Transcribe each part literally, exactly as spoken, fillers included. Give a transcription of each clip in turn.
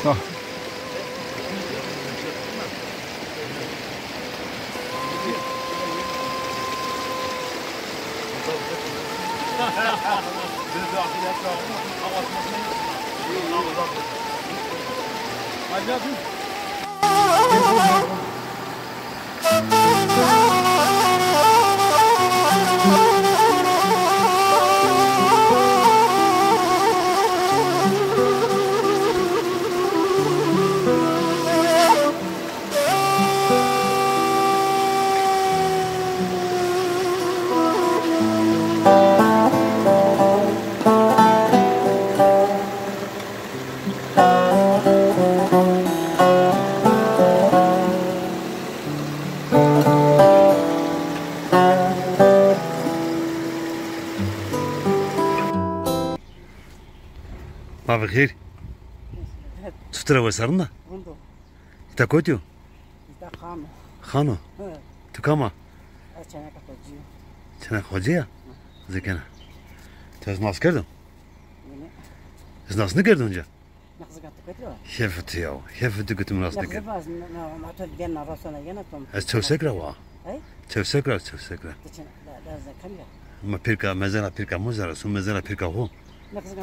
Sağ ol. Ma bi xêr. Çitur a, wes a, rind a? Rind o. Îta kotî yo? Îta xan o. Xan o? Hi. Tu kam a? Ez çêneka xocî yo. Çêneka xocî ya? Hi. Zêkena. Tu ez nas kerdo? Nê, nê. Ez nas nêkerdo onca? Nexzika tu kotî wa? Şefê tu ya. Şefê tu ke tu mi nas nêkerdo. Nexzika ez, na, na, ma to gena rasona yena to. Ez Çewsek ra wa. Hey? Çewsek ra, Çewsek ra. Tu çin, la, la, ze kam ya? Ma pîrka, mezela pîrka mo zera, su mezela pîrka ho. Nexzika,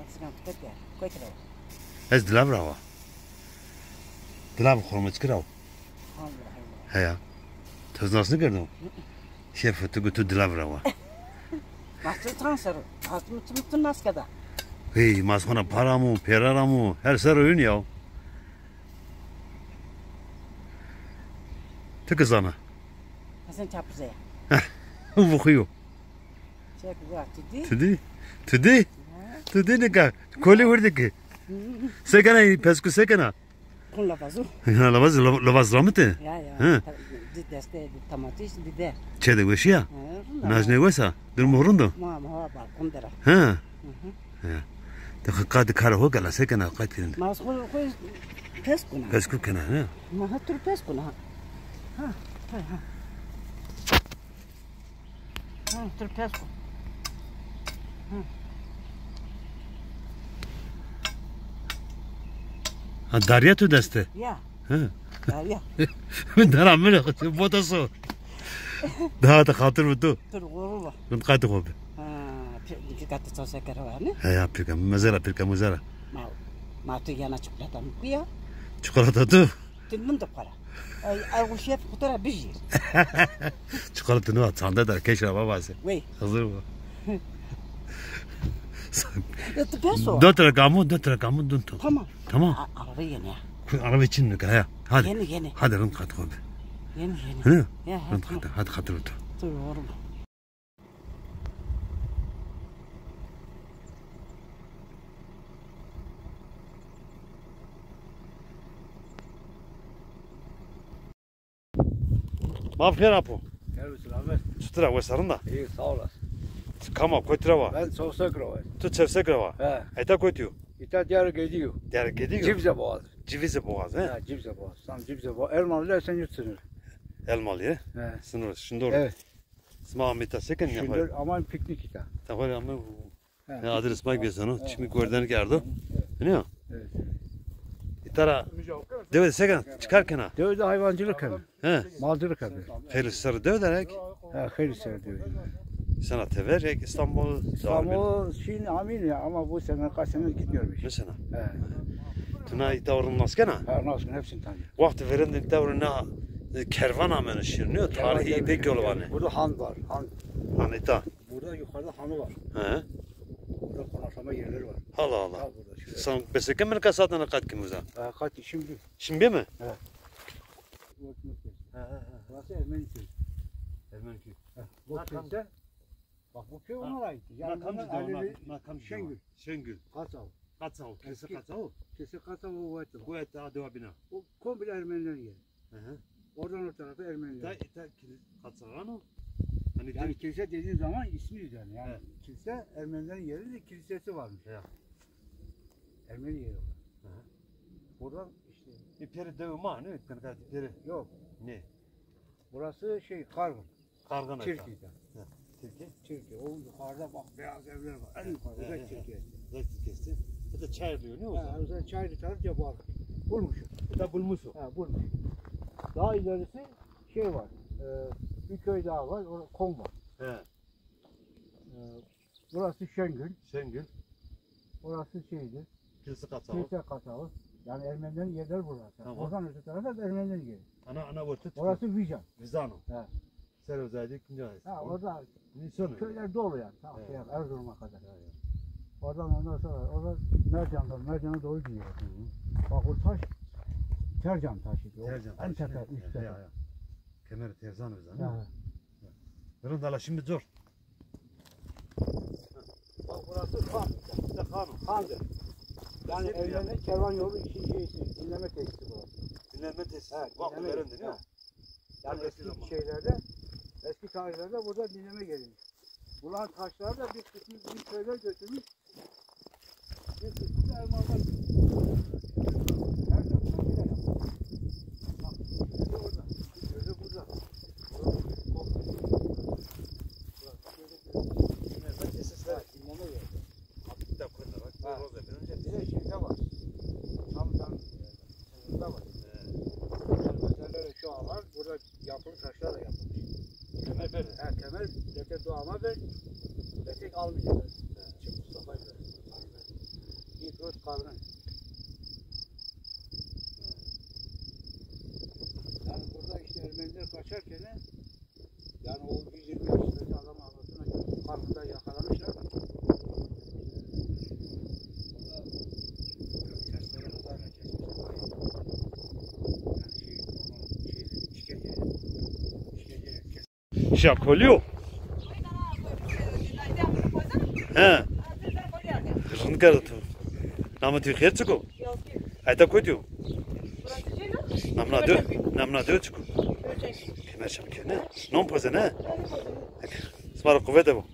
nexzika tu kotî ya? Kotî ra wa? Ez Dilav ra wa. Dilav Xormoçkî ra wa. Allah Allah. Heya. Tu ez nas nêkerdo? Şefê tu ke tu Dilav ra wa. Ma tu çand ser o? Ma tu, tu, tu nas keda. Hey, ma ez xona par amo, pêrar amo, her ser o yûn ya. Tu ki zana? Hasan Çapıze ya. Heh, u vuxuyo. Çek wa, tu dî? Tu dî? Tu dî? Ha? Tu dî nika? Kolî wirdi ki. Sekena, pesku sekena? Kun lavazu. Ha, lavaz, lav-, lavaz ramite? Ya, ya. Ha. Di deste, di tamatîş, di de. Çê de weşî ya? Ha, rind a. Najne wes a? Durum rind o? Ma, ma, balkon dera. Ha. Hı hı. Ya. De xo qatî kara ho gela, sekena qatî? Ma xo, xo pes kuna. Pes ku kena, ha? Ma ha tur pes kuna. Ha, ha, ha. Hı, tur pes ku. Hı. Ha, darya tu deste? Ya. Hı. Darya. Dara mi, bota so. Daha da xatir bi tu. Tur ğurur. Rind qatî xo bi. Ha, pir, pir qatî çawse kere var ne? He ya, pir qatî, mezara, pir qatî mezara. Ma, ma tu yana çikolata mı kuya? Çikolata tu? Tu min de para. Ay, ay, o şef kutura biji. Çikolata ne var? Çanda da keşra babası. Wey. Hazır mı? Ya, tu peso. Dört rakam, dört rakam, dön tu. Tamam. Tamam. A-, araba yeni ya. Ku-, araba için mi kaya? Hadi. Yeni, yeni. Hadi rind qatî xo bi. Yeni, yeni. Hı? Ya, ha, rind tamam. Qatî, hadi xatir bi tu. Dur oğlum. Ma bi xêr apo. Xêr olsun abi. Çitur a, wes a, rind a? İyi, sağ olasın. Kam a, kotî ra wa? Ben Çewsek ra wa. Tu Çewsek ra wa? He. Eta kotî yo? Îta Diyarbekir yo. Diyarbekir yo? Cibze Boğaz. Cibze Boğaz, he? Ha, Cibze Boğaz. Tam Cibze Boğaz. Elmalı ile Esenyurt sınırı. Elmalı, he? He. Sınır, şimdi doğru. Evet. Sima amita seken ya. Şimdi ama piknik îta. Tamam ama. He. Ya, adres bak bir sana. He. Şimdi gördüğünü geldi. Evet. Ne ya? Evet. İtara. Dewe seken çıkar kena. Dewe de hayvancılık hem. He. Malcılık hem. Xeylî serr dewe derek. Ha, xeylî serr dewe. Sena tever ek İstanbul. İstanbul, Çin, amîn ya, ama bu sene kaç sene gitmiyorum hiç. Mesela. He. Tu na îta û rind nas kena? Ha, nas kena, hepsini tanıyorum. Wextê verên de îta û rind na, e, kervan ameno şîr, ne? Kervan Tarihi gelmiş. İpek yolu var ne? Burada han var, han. Han îta. Burada yukarıda hanı var. He. Burada konaklama yerleri var. Allah Allah. Ha, burada şurada. Sen beseke mi ka saatine qat kim uza? Ha, qat şimdi. Şimdi mi? He. He, he, he. Burası Ermeni köyü. Ermeni köyü. He. Bu köyde, bak bu köy onlara ait. Yani bunlar Alevi, Şengül. Şengül. Katsal. Katsal, kilise Katsal. Kilise Katsal o Weta. Weta, dewa bina. O komple Ermenilerin yeri. Hı hı. Oradan o tarafa Ermeniler. Ta, ta, kil-, Katsalan o. Hani yani kilise dediğin zaman ismi üzerine. Yani kilise Ermenilerin yerinde kilisesi varmış. Ya. Ermeni yeri o. Hı hı. Buradan işte. E, peri devi ma, ne? Kanka peri. Yok. Ne? Burası şey, Kargın. Kargın. Tirkiye'de. Hı. Tirkiye. Tirkiye. O yukarıda bak, beyaz evler var. En yukarıda Tirkiye. Tirkiye. Bu da çay diyor, ne o zaman? Ha, o zaman çay bir taraf ya var. Bulmuş. Bu da bulmuş o. Ha, bulmuş. Daha ilerisi şey var. E, bir köy daha var. Orada Kom var. He. E, burası Şengül. Şengül. Orası şeydi. Kilise Kasalı. Kilise Kasalı. Yani Ermenilerin yerleri burası. Tamam. Oradan öte tarafa da Ermenilerin yeri. Ana, ana orta. Orası Vijan. Vizano. Ha. Serozaydı ikinci ayet. Ha, orada köyler dolu yani. Tamam, şey, Erzurum'a kadar. Ya, ya. Oradan ondan sonra orada Mercan'dan, Mercan'a doğru gidiyor. Hı hı. Bak o taş Tercan taşı. Tercan taşı. En tepe, üst tepe. Ya, ya. Kemer Terzan özel. Ya. Rind a la, şimdi zor. Bak burası Han. İşte Han. Han'dır. Yani evlerine kervan yolu için şey, dinleme tesisi burası. Dinleme tesisi. Ha, bak dinleme, öğrendin ya. Yani eski şeylerde, eski tarihlerde burada dinleme gelmiş. Bunların taşları da bir kısmı bizim köyler götürmüş. Bir kısmı da Erman'dan. Her zaman böyle yapıyor. Bak, gözü orada. Gözü burada. Dinleme yeri. Bak, bir de şeyde var. Çamdan sınırında var. He. Yani özellikle şu alan burada yapılı taşlarla yapılmış. Kemer böyle. Ha, kemer, leke doğama ver, leke almayacak. He. Çık Mustafa ver. Bir dost karnı. Yani burada işte Ermeniler kaçarken yani o yüz yirmi yaşındaki adam anlatına göre karnında yakalamışlar. Testere kadar kesmişler. Yani şey, normal şey, işkence, işkence kes- Şakoliyo. He. Rind kerdo tu. Namê tu xêr çik o? Eta kotî yo? Namna de, namna de çik o? Kemer çam kene. Non poze ne? Sima ro quwete bo.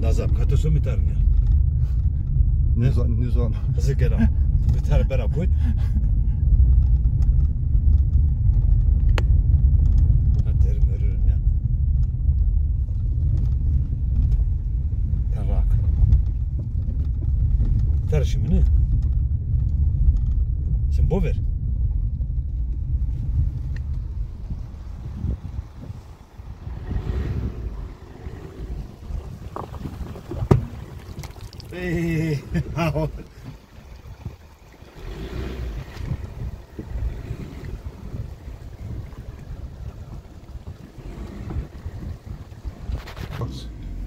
Nazar, kato so mi tarın ya. Nizam, nizam. Hızır gela. Mi tar bera koy. Ha, derin örürüm ya. Tarak. Tar şimdi ne? Şimdi bu ver. Ey,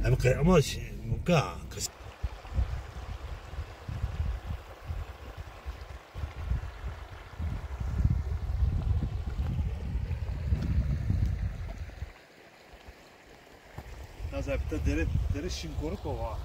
hem kı-, ama şey, muka, kıs- Nazar, bir de dere, dere şimkoruk o ha.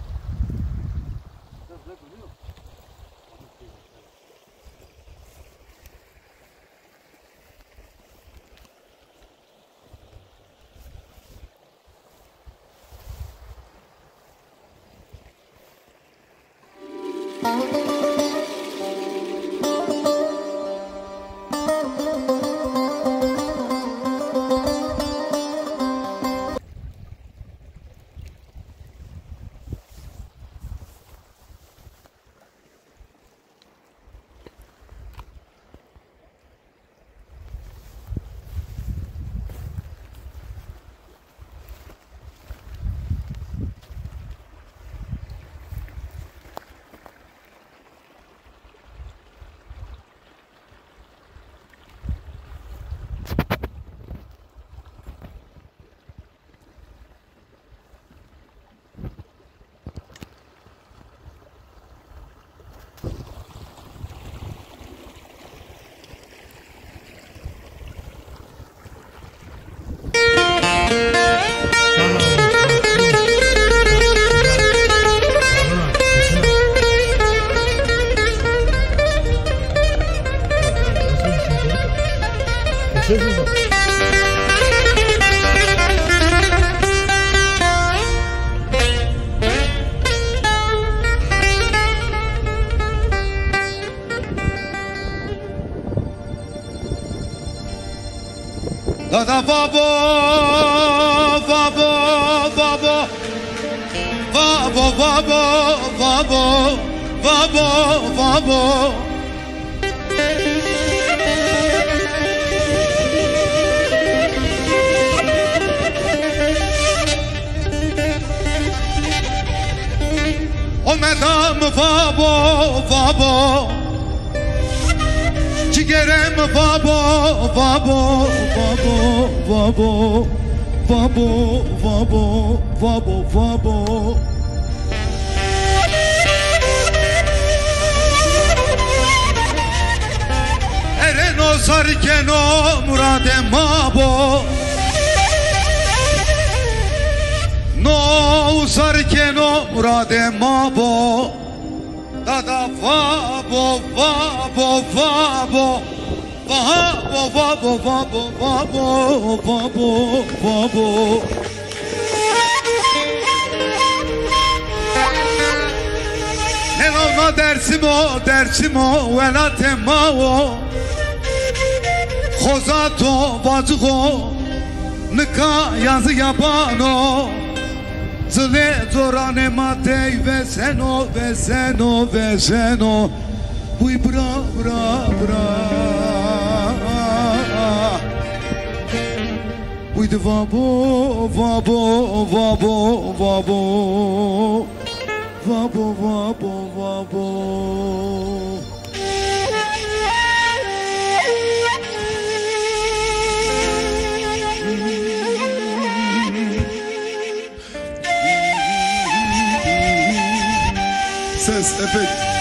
Dada vabo, vabo, vabo. Vabo, vabo, vabo. Vabo, vabo, vabo. Omeda mi vabo, vabo. Cigerê mi vabo, vabo, vabo, vabo. Vabo, vabo, vabo, vabo. Ereno sar keno muradê ma bo. No sar keno muradê ma bo. Dada vabo, vabo, vabo. Vabo, vabo, vabo, vabo, vabo, vabo. Neno na Dersim o, Dersim o, welatê ma o. Xoza to vacix o, nika yazı yaban o. Zilê coranê ma tey vezeno, vezeno, vezeno. Buy bira, bira, bira. Buy di vabo, vabo, vabo, vabo. Vabo, vabo, vabo. Ses, efekt.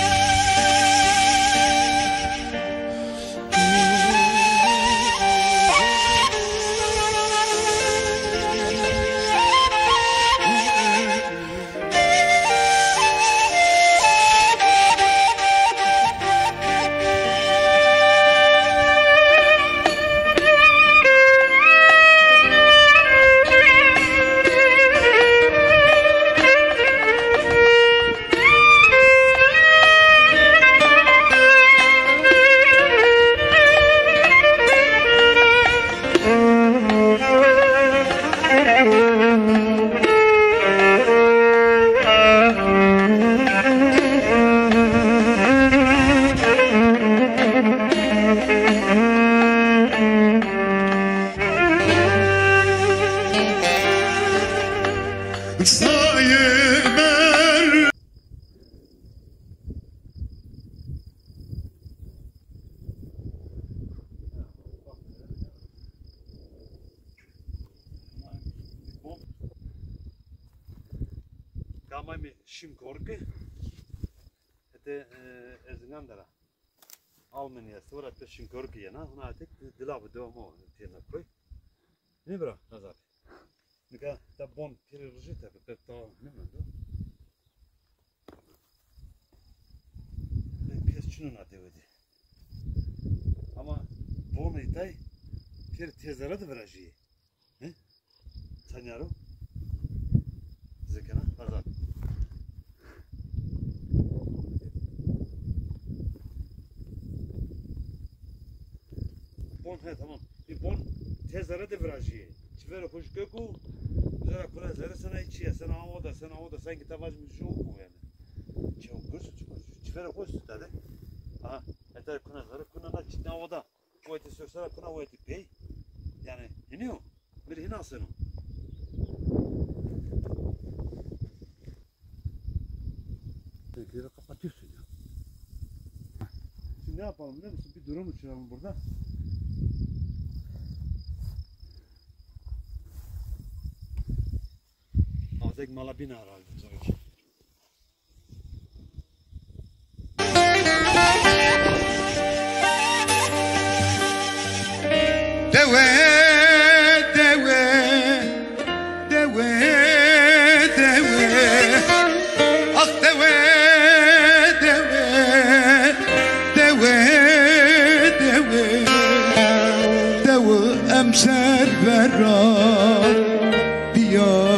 Ama mi Şimkorki, ete, e, Erzingan dera. Almanya, sonra te Şimkorki yena, ona tek di-, dila bi devam o, tena koy. Ne bira, Nazar? Nika ta bon piri rıjı tabi, pek ta ne mendo. Pek kes çinun a dewe de. Ama bon itay pir tezara de virajı. He? Çanyaro? Zekena, Hazar. Bon, he, tamam. Bir bon tezara de virajı. Çivero hoş göku, zara kula zara sana içi ya, sana oda, sana oda, sanki ta vajmi joku yani. Çev gürsu çıkıyor. Çivero hoş tade. Aha, eta kuna zara, kuna na çitna oda. Waytî sorsera kuna waytî pey. Yani hiniyo. Bir hina seno. Tekleri kapatıyorsun ya. Şimdi ne yapalım biliyor musun? Bir drone uçuralım burada. Azek mala bin herhalde. Dewe, dewe, dewe, dewe. Ah dewe, dewe, dewe, dewe. Dewe emser vera diya.